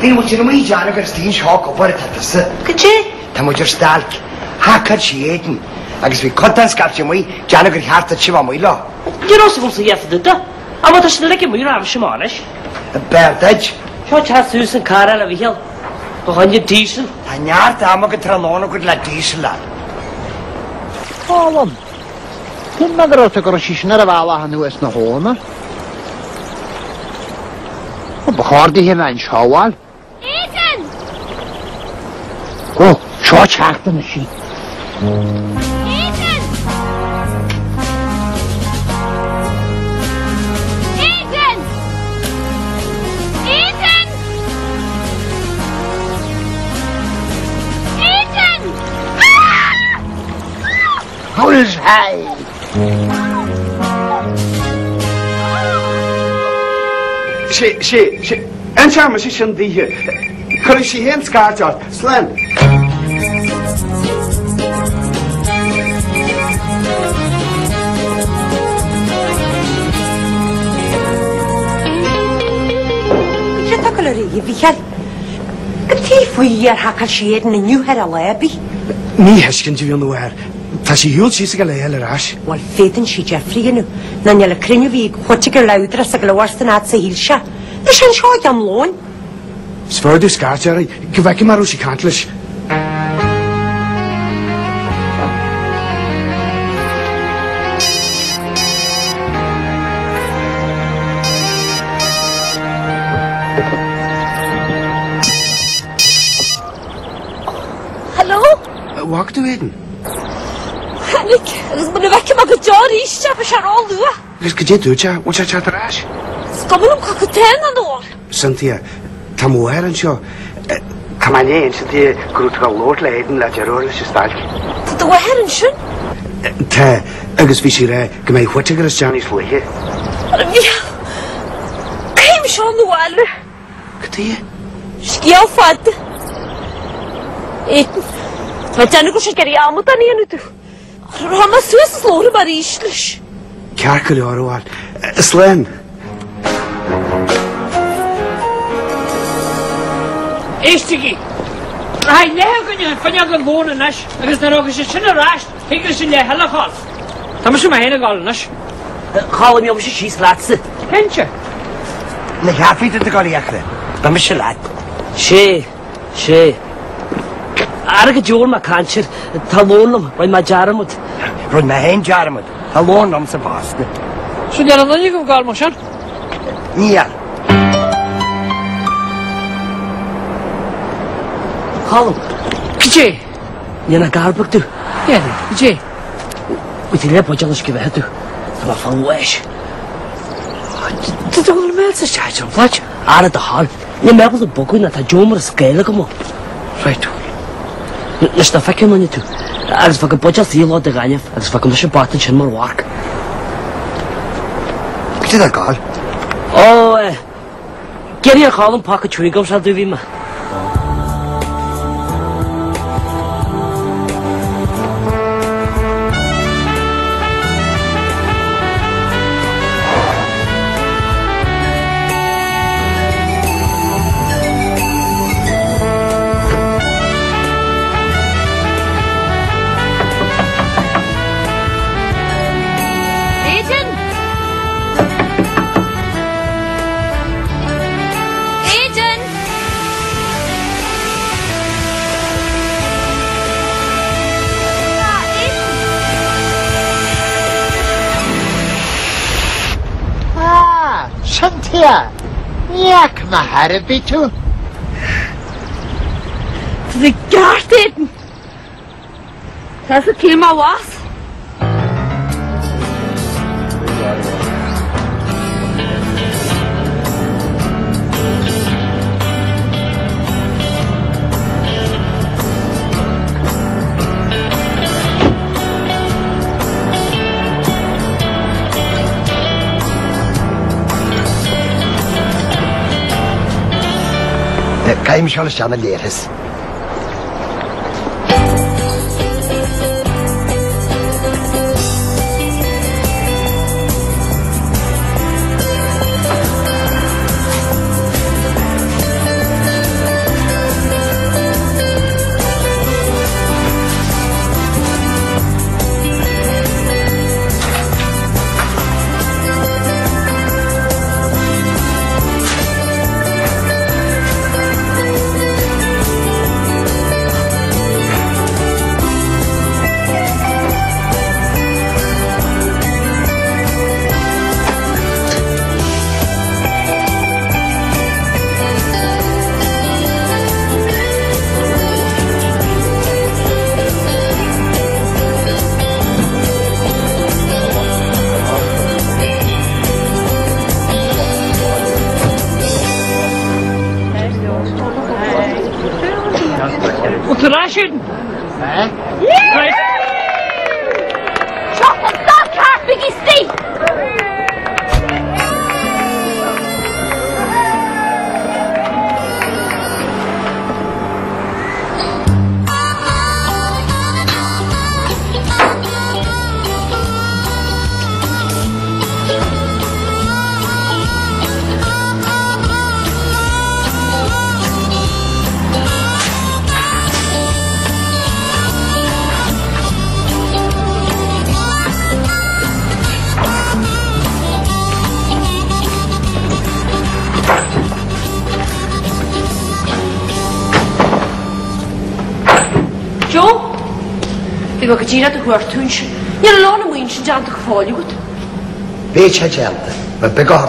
Bhí muid amuigh ag déanamh gur istigh anseo ag obair atá tusa. Goidé? Tá muid ar stailc. Thacail sí Aidan. Agus bhí cuid den scaifte amuigh ag déanamh gur cheart duit a bheith amuigh leo. Ní raibh fhios agamsa a dhéarfá duit é. Á má tá siad uilig amuigh roimh sin anois. B'fhearr duit. Seo teacht suas an carr eile a Mhícheáil. Fá choinne diesel. Tá neart ama agat tráthnóna agat le diesel a fháil. Colm. Shíl mé go raibh tú go raibh sí sin ar a bhealach anuas na hÓna. Ba chóir di a bheith anseo a fháil. Aidan! Ó, seo teacht anois í. Aidan! Aidan! Aidan! Aidan! Ah! Bullseye! Sé, sé, sé, inseoidh mise sin daoithe. Cuirfidh sí féin scairt ort. Slán. Cad tá go léir a Mhícheáil? Cad é faoi ar thacail sí Aidan inniu ar a lá ar bith? Ní thuiscint a bhíonn uair. Tá sí ar shiúl síos ag an leibhéal ar ais. Bhuel, féadann sí deifir a dhéanamh, nó níl an cruinniú a bhí ag Whittaker le údarás ag labhairt san fhad sa shíl sé. Tá sé anseo ag am lóin. Is fearr domh scairt uirthi, go bhfeicfidh mé an raibh sí ag caint leis. Hello? Bhfaca tú Aidan? Chonaic, agus muna bhfeicfidh mé go deo arís é, beidh sé ró-luath. Agus goidé dúirt sé, bhfuil sé ag teacht ar ais? Is cuma liom cad chuige ná nuair. Cynthia, tá mo mháthair anseo. Tá mé i ndiaidh insint di go raibh tú ag labhairt le Aidan le deireadh leis an stailc. Tá do mháthair ansin? Tá, agus bhí sí ag rá go mbeidh Whittaker isteach níos luaithe. A Mhícheáil, caithfidh mise dul abhaile. Cad chuige? Scéal fada. Aidan, tá mé ag déanamh go bhfuil sé ag iarraidh amadán a dhéanamh domh. Rachaidh mé suas is labharfaidh mé arís leis. Ceart go leor, a bhuel. Slán. Éistigí! Rachaidh leath againne chun fuinneog an lóin anois agus nuair a thiocfaidh siad sin ar ais, thig leis an leath eile a ghabháil. Tá mise mé féin ag gabháil anois. Colm, gheobhaidh mise síos leatsa. Cinnte. Na cheapfaí duit ag dul fhiacra. Beidh mise leat. Sé, sé. Ara go deo mé cainteoir, tá lón liom, rinne mé dearmad. Rinne mé féin dearmad, tá lón liomsa fosta. So níl aon duine agaibh ag gabháil mar sin? Níl. Colm. Goidé? Níl na garbag tú. Níl, goidé? Bhí tú le buidéal uisce bheatha tú. Tá mé fáil bháis. Tá tú ag mé sa teach an bhait. Ara do thoil. Níl mé ábalta bogadh ná tá deomar is gael agam. Right. Leis ná feicim rinne tú. Agus bheadh an buidéal saol do ghainimh agus bheadh mise bocht ansin mar mharc. Cad é gal? Ó, eh, Ag iarraidh ar Cholm paca chewing gum a fháil domh a bhí mé. Aidan! Aidan! Ah, Cynthia! Ní fhaca mé thar ar bith tú. Tá tú ceart, Aidan. Tá sa céim a bhás. Caithfidh mise dul isteach na léirtheas. Bhí mé go díreach do chuartú ansin. Níl a lán amuigh ansin déanta go fóill agat. Beidh sé déanta. Ba beag a.